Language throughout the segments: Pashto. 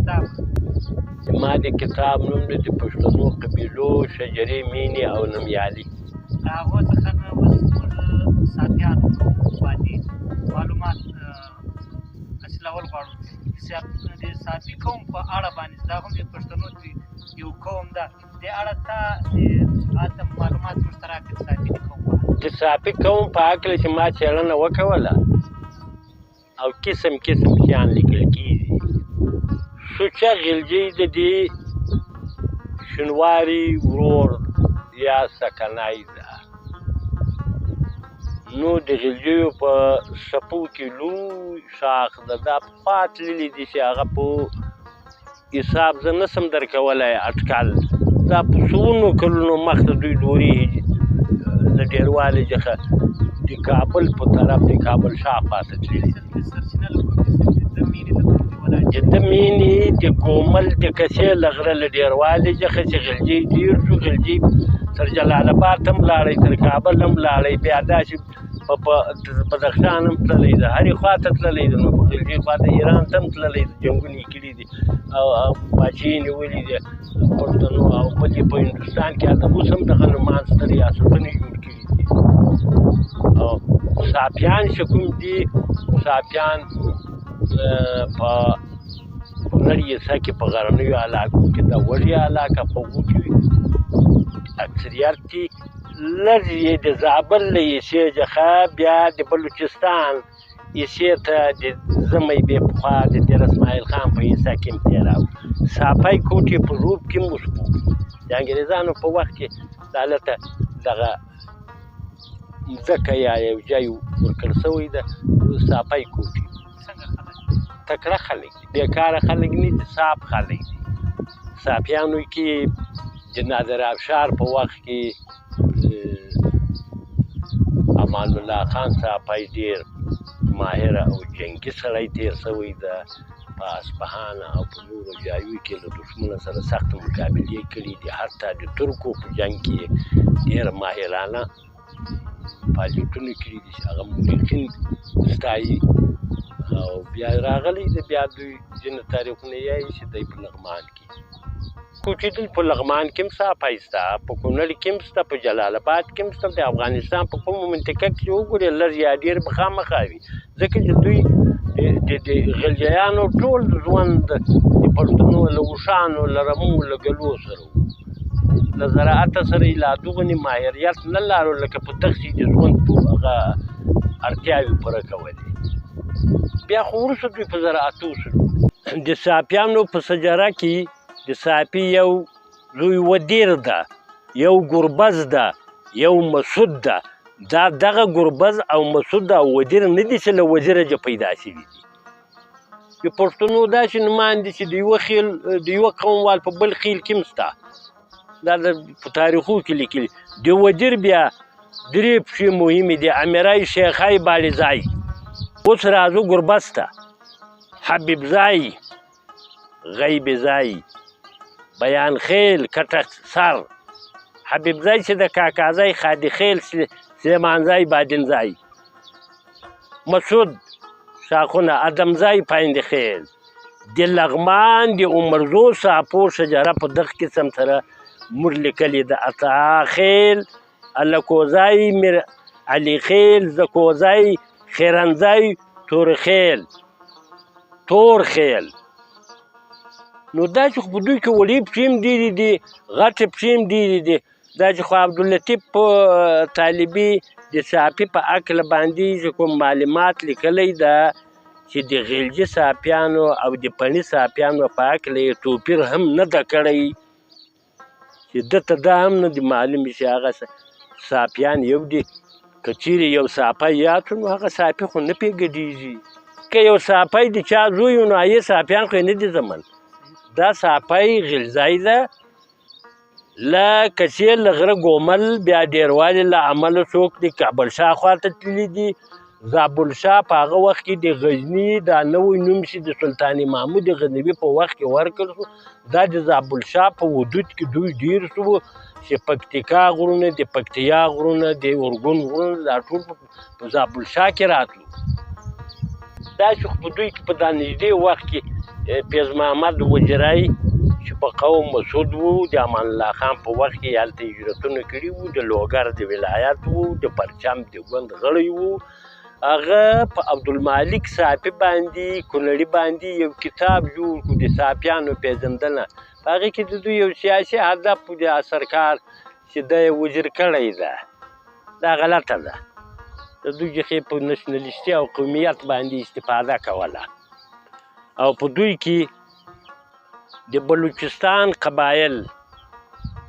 کتاب؟ زما د کتاب نوم دی د پښتنو قبیلو شجرې، مینې او نومیالي. له هغو څخه نه اوس موږ ساپیانو قوم باندې معلومات حاصلول غواړو. د ساپي قوم په اړه باندې، دا هم د پښتنو یو قوم ده، دې اړه تا د معلومات موږ ته راکړه د ساپي د قوم په اړه. د ساپي قوم په هکله چې ما څېړنه وکوله او قسم قسم شیان لیکل کېږي. سوچه غلجی د دې شینواري ورور یا سکنای ده. نو د غلجیو په سپو کې لوی شاخ ده، دا پخوا تللي دي چې هغه په حساب زه نه سم درکولی اټکل، دا په سوونو کلونو مخته دوی دورې له ډېروالي څخه د کابل په طرف د کابل شاه خواته تللي دي. د ده مینې د کومل د کسې له غره له ډېروالي څخه چې غلجی ډېر شو، غلجی تر جلال اباد هم لاړی، تر کابل هم لاړی، بیا داسې په بدخشان هم تللی ده، هرې خوا ته تللی ده. نو په غلجي خوا ته ایران ته هم تللی ده، جنګونه یې کړي دي او پاچهي یې نیولي دي پښتنو. او بل یې په هندوستان کې هلته اوس هم دغه نومان شته، ریاستونه یې جوړ کړي دي. او ساپیان چې کوم دي، ساپیان په کونړ حصه کې په غرنیو علاقو کې د وږې علاقه په هغو کې اکثریت دي. لږ یې د زابل له حصې څخه بیا د بلوچستان حصې ته د زمی بې پخوا د دیر اسماعیل خان په حصه کې هم تېراوه. ساپی کوټې په ږوب کې هم اوس وو. د انګریزانو په وخت کې هلته دغه مځکه یا یو ځای ورکړل شوی ده، ساپی کوټې. تکړه خلک دي، بېکاره خلک نه دي، صاف خلک دي. ساپیانو کې د نادر افشار په وخت کې امان الله خان ساپی ډېر ماهر او جنګي سړی تېر شوی ده. په اصفهان او په نورو ځایو کې له دښمنه سره سخت مقابلې کړي دي، حتی د ترکو په جنګ کې ډېر ماهرانه فعالیتونه کړي دي چې هغه مورخین ستایي. او بیا راغلی دی، بیا دوی ځینې تاریخونه یایي چې دی په لغمان کې کوچېدل. په لغمان کې هم ساپی شته، په کونړ کې هم شته، په جلال اباد کې هم شته. د افغانستان په کومه منطقه کې چې وګورې لږ یا ډېر به خامخا وي، ځکه چې دوی د غلجیانو ټول ژوند د پښتنو له اوښانو، له رمو، له ګلو سره وو، له زراعت سره یې لا دغونې ماهریت نه لرو لکه په دغسې د ژوند په هغه اړتیاوې پوره کولې. بیا خو وروسته دوی په زراعتو شول. د ساپیانو په شجره کې د ساپي یو لوی ودیر ده، یو ګربز ده، یو مسعود ده. دا دغه ګربز او مسعود او ودیر نه دي چې له وزیره جه پیدا شوي دي. د پښتنو داسې نومان دي چې د یوه خېل د یوه قوم وال په بل خېل کې هم شته، دا په تاریخو کې لیکلي. د ودیر بیا درې پښې مهمې دي، امیرای، شیخای، بالیزای. اوس راځو ګربز ته، حبیبزای، غیبزای، بیان خیل، کټک سر. حبیبزای چې د کاکازای، خادي خیل، سلیمانزای، بادینزای. مسعود شاخونه، ادمزای، پایندي خیل. د لغمان د عمرزو ساپو شجره په دغه قسم سره موږ لیکلې ده: عطا خیل، الکوزای، میر علي خیل، زکوزای، خیرنزای، تورخیل، تور خیل. نو دا چې خو په دوی کې وړې پښې هم ډېرې دي، غټې پښې هم ډېرې دي. دا چې خو عبداللطیف طالبي د ساپي په هکله باندې چې کوم معلومات لیکلی ده چې د غلجي ساپیانو او د پڼي ساپیانو په هکله یې توپیر هم نه ده کړی، چې ده ته دا هم نه دي معلوم چې هغه ساپیان یو دي. که چیرې یو ساپی یاد شو نو هغه ساپي خو نه پرې ګډېږي. که یو ساپی د چا زوی نو هغې ساپیان خو یې نه دي زمل. دا ساپی غلزی ده، له کڅې له غره ګومل بیا ډېروالي له امله څوک د کابل شاه خواته تللي دي. زابل شاه په هغه وخت کې د غزني دا نوی نوم چې د سلطان محمود غزنوي په وخت کې ورکړل شو، دا د زابل شاه په حدود کې دوی ډېر شو چې پکتیکا غرونه، د پکتیا غرونه، د ارګون غرونه، دا ټول په زابل شاه کې راتلو. داسې خو په دوی کې په دا نږدې وخت کې فیض محمد وزیری چې په قوم مسعود وو، د امان الله خان په وخت کې هلته هجرتونه کړي وو، د لوګر د ولایت وو، د پرچم د ګوند غړی وو. هغه په عبدالمالک صافي باندې کونړي باندې یو کتاب جوړ کړو، د صافیانو پېژندنه. په هغې کې د دوی یو سیاسي هدف و، د سرکار چې دی یې وزیر کړی ده، دا غلطه ده. د دوی څخه په نشنلیستي او قومیت باندې استفاده کوله. او په دوی کې د بلوچستان قبایل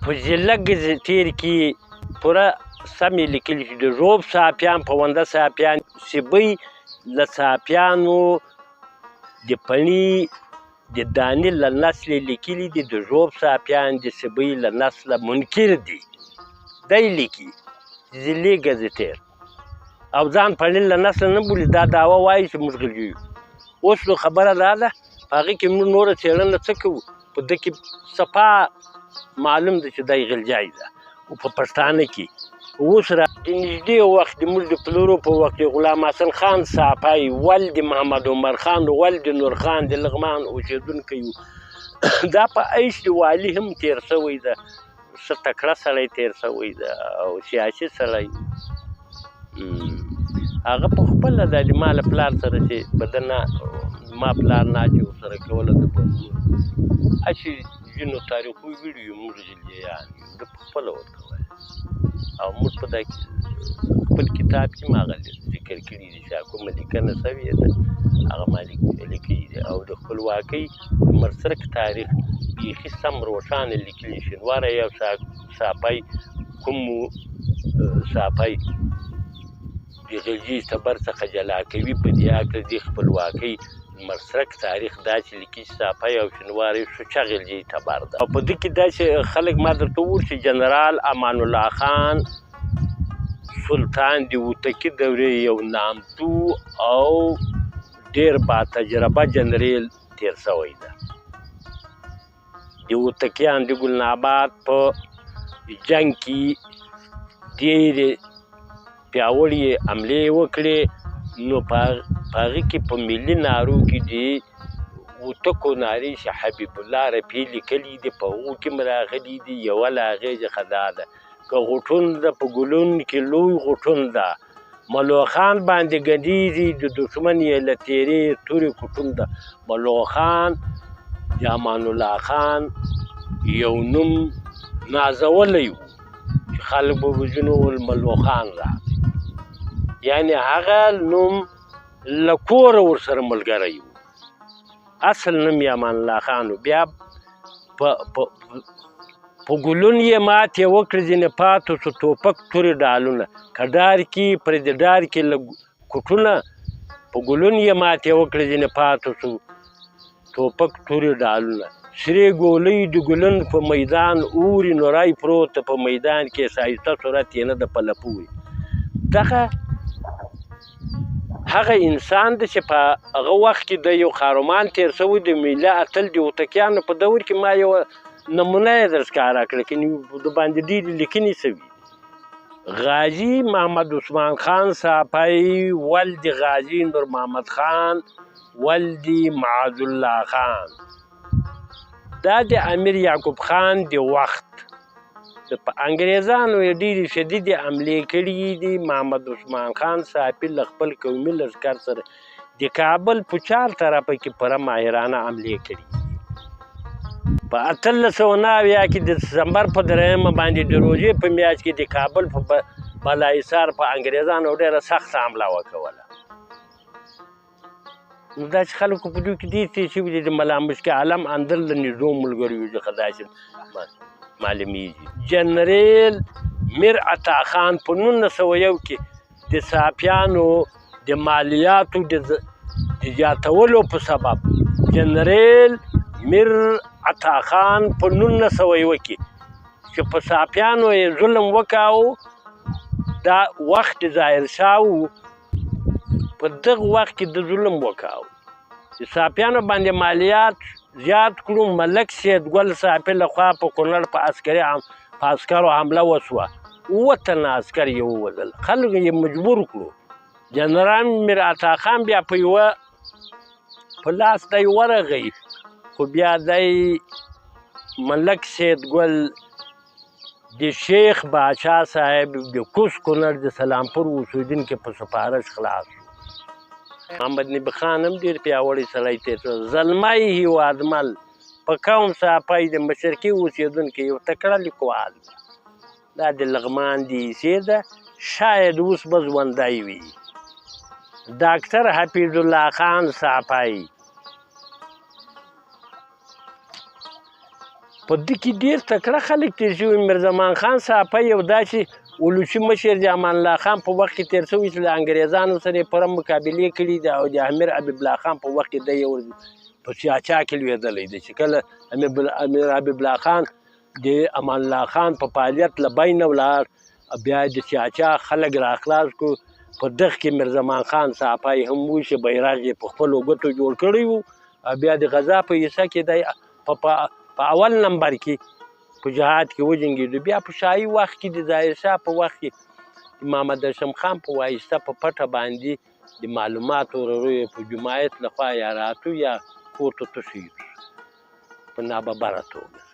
په ضلع ګزتیر کې پوره سم یې لیکلي چې د ږوب صافیان، پونده صافیان، سیبۍ له صافیانو د پڼي د دانې له نسله لیکلي دي. د ږوب صافیان د سیبۍ له نسله منکر دي، دی لیکي ضلع ګزتیر، او ځان پڼي له نسله نه بولي. دا دعوه وایي چې موږ غلي یو. اوس نو خبره دا ده، په هغې کې موږ نوره څېړنه څه کوو؟ په ده کې صفا معلوم ده چې دی غلجی ده. او په پښتانه کې اوس را د نږدې وخت د موږ د پلورو په وخت کې غلام حسن خان صافی ول د محمد عمر خان ول د نور خان د لغمان اوسېدونکی و. دا په عیش د والي هم تېر شوی ده، ښه تکړه سړی تېر شوی ده او سیاسي سړی. هغه په خپله د ما له پلار سره چې بدنه ما پلار نه چې ورسره کوله د بنګور هسې ځینو تاریخو ویډیو یو، موږ غلجیان یو، ده په خپله ورته ویل. او موږ په دا خپل کتاب کې هم هغه ذکر کړي دي چې کومه لیکنه شوې ده هغه ما لیکلي دي. او د خپلواکۍ مرسرک تاریخ بیخي سم روښانه لیکلي، شینواری یو ساپی کوم ساپی د غلجي ټبر څخه جلا کوي. په دې هکله د خپلواکۍ مرسرک تاریخ داسې لیکي چې ساپی او شینواری سوچه غلجي ټبر ده. او په ده کې داسې خلک ما درته وویل چې جنرال امان الله خان سلطان د هوتکي دورې یو نامتو او ډېر با تجربه جنرال تېر شوی ده. د هوتکیان د ګلناباد په جنګ کې ډېرې پیاوړې حملې وکړې. نو په هغې کې په ملي نارو کې د هوتکو نارې چې حبیب الله رفیع لیکلي دي په هغو کې هم راغلي دي. یوه له هغې څخه دا ده که غوټون ده په ګلون کې لوی غوټون ده، ملوخان باندې ګډېږي د دښمن یې له تیرې تورې کوټون ده. ملوخان د امان الله خان یو نوم نازولی و چې خلک به ځینو ویل ملوخان راغی، یعنې هغه نوم له کوره ورسره ملګری و. اصل نوم یې امان الله خان و. بیا په ګلون یې ماتې وکړې، ځینې پاتو شو توپک تورې ډالونه، که ډار کې پرې د ډار کې له کوټونه. په ګلون یې ماتې وکړې، ځینې پاتو شو توپک تورې ډالونه، سرې ګولۍ د ګلون په میدان اوري، نورای پروت په میدان کې ښایسته صورت یې نه ده په لپوري. دغه هغه انسان دی چې په هغه وخت کې د یو قهرمان تېر شوی، د ملي اتل د هوتکیانو په دور کې. ما یوه نمونه یې در ښکاره کړه، کنې د باندې ډېرې لیکنې شوي. غازي محمد عثمان خان صافی ولد غازي نور محمد خان ولد معاذ الله خان، دا د امیر یعقوب خان د وخت په انګریزانو یې ډېرې شدیدې حملې کړې دي. محمد عثمان خان صافي له خپل قومي لښکر سره د کابل په چار طرفه کې پوره ماهرانه حملې کړې. په 1879 کې د دسمبر په 3مه باندې د روژې په میاشت کې د کابل په بالاحصار په انګریزانو ډېره سخته حمله وکوله. نو داسې خلکو په دوی کې ډېر تېر شوي دي. د ملا مشکي عالم اندر له نږدو ملګریو څخه داسې معلومیږي. جنرال میر عطا خان په 1901 کې د صافیانو د مالیاتو د زیاتولو په سبب، جنرال میر عطا خان په 1901 کې چې په صافیانو یې ظلم وکاو، دا وخت ظاهر شاه و، په دغه وخت کې د ظلم وکاو، د صافیانو باندې مالیات زیات کړو. ملک سید ګل صافي لخوا په کونړ په عسکري په عسکرو حمله وشوه، 7 تنه عسکر یې ووژل، خلک یې مجبور کړو. جنرال میر عطا خان بیا په یوه په لاس دی ورغی، خو بیا دی ملک سید ګل د شیخ باچا صاحب د کوز کونړ د سلامپور اوسېدونکي په سفارش خلاص شو. محمد نبي خان هم ډېر پیاوړی سړی تېر شو. زلمی هیوادمل په قوم ساپی د مشرقي اوسېدونکی یو تکړه لیکوال، دا د لغمان د حصې ده، شاید اوس به ژوندی وي. ډاکټر حفیظ الله خان ساپی په ده کې ډېر تکړه خلک تېر شوي. میرزمان خان ساپی یو داسې ولسي مشر د امان الله خان په وخت کې تېر شوی چې له انګرېزانو سره یې پوره مقابلې کړي دي، او د امیر حبیب الله خان په وخت کې دی یو په سیاچا کې لوېدلی دی چې کله امیر حبیب الله خان د امان الله خان په فعالیت له بینه ولاړ، بیا د سیاچا خلک راخلاص کړو. په دغه کې میرزمان خان ساپی هم و چې بیرغ یې په خپلو ګوتو جوړ کړی و، او بیا د غزا په حصه کې دی په اول نمبر کې په جهاد کې وجنګېدو. بیا په شاهي وخت کې د ظاهر شاه په وخت کې د محمد هاشم خان په واسطه په پټه باندې د معلوماتو وروریو په جماعت لخوا یا راتو یا کور ته تشهیر په ناببره توګه.